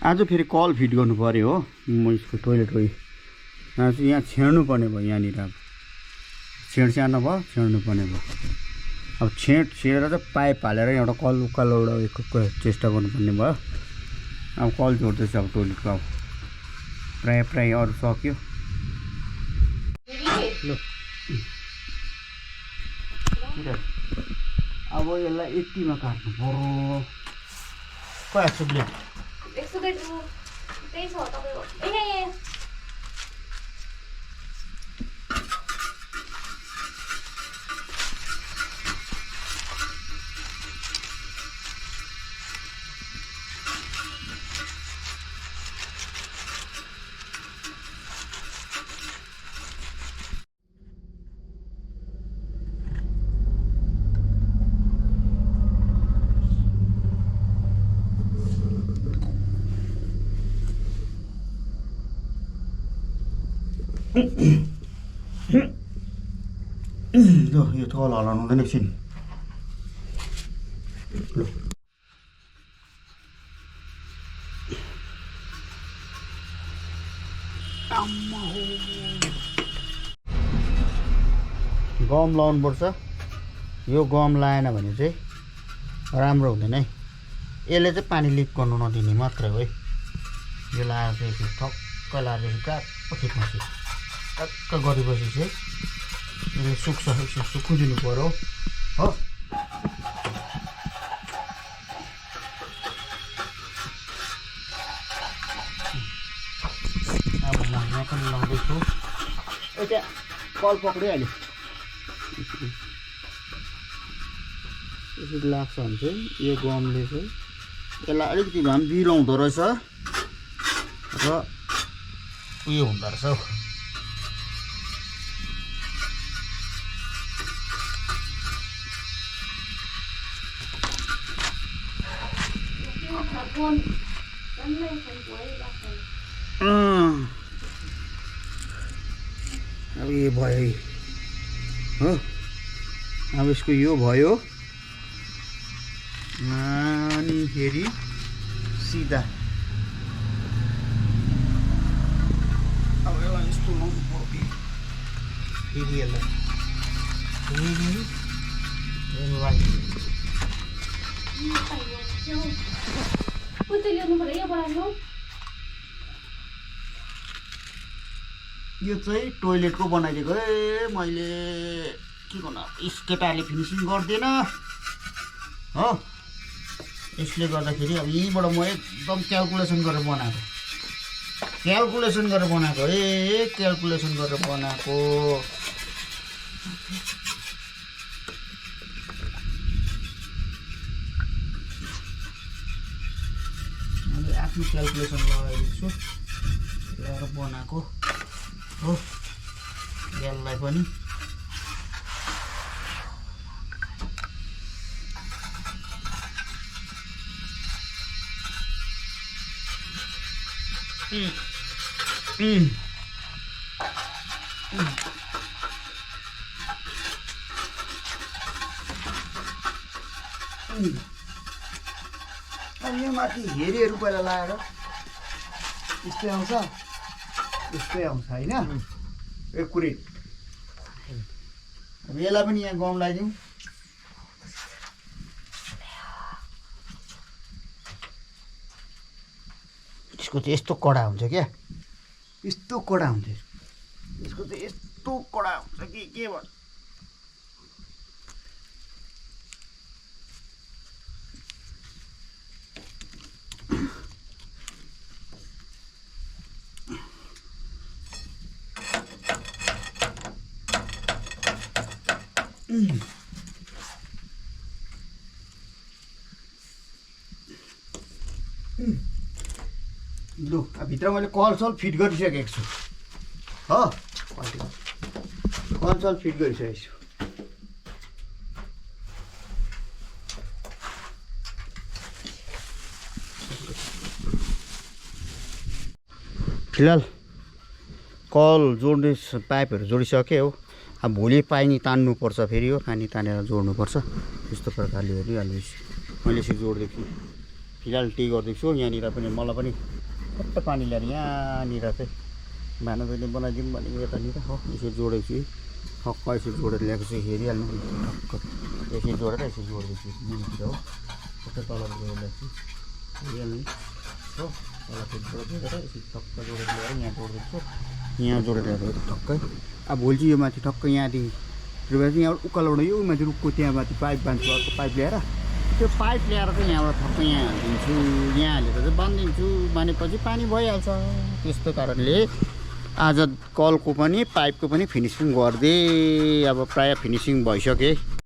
आज फेरि call fit गर्नु पर्यो हो। म यसको टोइलेट हो यहाँ छेड्नु पर्ने भयो। यहाँनिर अब छेड्छ्यान भयो, छेड्नु पर्ने भयो। अब छेडेर चाहिँ पाइप हालेर एउटा कल एउटा चेष्टा गर्नुपर्ने भयो। अब कल जोड्दैछ अब टोइलेटको। अब प्रायः अरू सक्यो। ल अब यसलाई 80 मा काट्नु पर्यो। कस्तो ब्लेड 100 त्यही छ तपाईको। ए ल यो थल हलाउनु हुँदैन एकछिन। ल गम लाउनुपर्छ। यो गम लाएन भने चाहिँ राम्रो हुँदैन है। यसले चाहिँ पानी लिक गर्नु नदिने मात्र हो है। यो लाएर चाहिँ ठक्क लाएर चाहिँ ट्याप्प खिच्नुहोस्। टक्क गरेपछि चाहिँ यसले सुक्छ। यसो सुक्दिनु पर्यो हो। अब म यहाँ पनि लाउँदैछु। त्यहाँ कल पक्रिहाल्यो। यसरी लाग्छ भने चाहिँ यो गमले चाहिँ यसलाई अलिकति भए पनि बिलाउँदो रहेछ र उयो हुँदो रहेछ हौ। अब यो भयो हो। अब यसको यो भयो अनि फेरि सिधा अब यसलाई यस्तो लाउनु पर्यो। फेरि यसलाई यो चाहिँ टोइलेटको बनाइदिएको है मैले। के गर्नु यस केटाहरूले फिनिसिङ गर्दैन हो। यसले गर्दाखेरि अब यहीँबाट म एकदम क्यालकुलेसन गरेर बनाएको। क्यालकुलेसन गरेर बनाएको। मैले आफ्नो क्यालकुलेसन लगाइदिएको छु। लगाएर बनाएको हो। यसलाई पनि अनि यो माथि हेरीहरू पहिला लगाएर यस्तै आउँछ होइन एकुरेट। अब यसलाई पनि यहाँ गम लगाइदिउँ। यसको चाहिँ यस्तो कडा हुन्छ क्या। यस्तो कडा हुन्छ यसको चाहिँ यस्तो कडा हुन्छ कि के भन्छ। लु भित्र मैले कलसल फिट गरिसकेको छु हो। कलसल फिट गरिसकेको छु। फिलहाल कल जोड्ने पाइपहरू जोडिसक्यो हो। अब भोलि पानी तान्नुपर्छ फेरि हो। पानी तानेर जोड्नुपर्छ। त्यस्तो प्रकारले हेरिहाल्नुहोस्। मैले यसरी जोड्दै थिएँ। फिलहाल टी गर्दैछु यहाँनिर पनि मलाई पनि सट्ट पानी ल्याएर यहाँनिर चाहिँ भानु पनि बनाइदिउँ भनेको यतानिर हो यसरी जोडेको छु ठक्क यसरी जोडेर ल्याएको छु हेरिहाल्नु ठक्क यसरी जोडेर यसरी जोड्दैछु मुनितिर हो सबै तलबाट जोडेर ल्याएको छु हेरिहाल्नु हो तलतिर जोडेर यसरी ठक्क जोडेर ल्याएर यहाँ जोड्दैछु यहाँ जोडेर ल्याएर ठक्कै अब भोलि चाहिँ यो माथि ठक्क यहाँदेखि चाहिँ यहाँबाट उकालोबाट यो माथि रुखको त्यहाँ माथि पाइप बाँध्छु अर्को पाइप ल्याएर त्यो पाइप ल्याएर चाहिँ यहाँबाट ठक्क यहाँ हालिदिन्छु यहाँ हालेर चाहिँ बाँधिदिन्छु भनेपछि पानी भइहाल्छ त्यस्तो कारणले आज कलको पनि पाइपको पनि फिनिसिङ गरिदिएँ अब प्रायः फिनिसिङ भइसके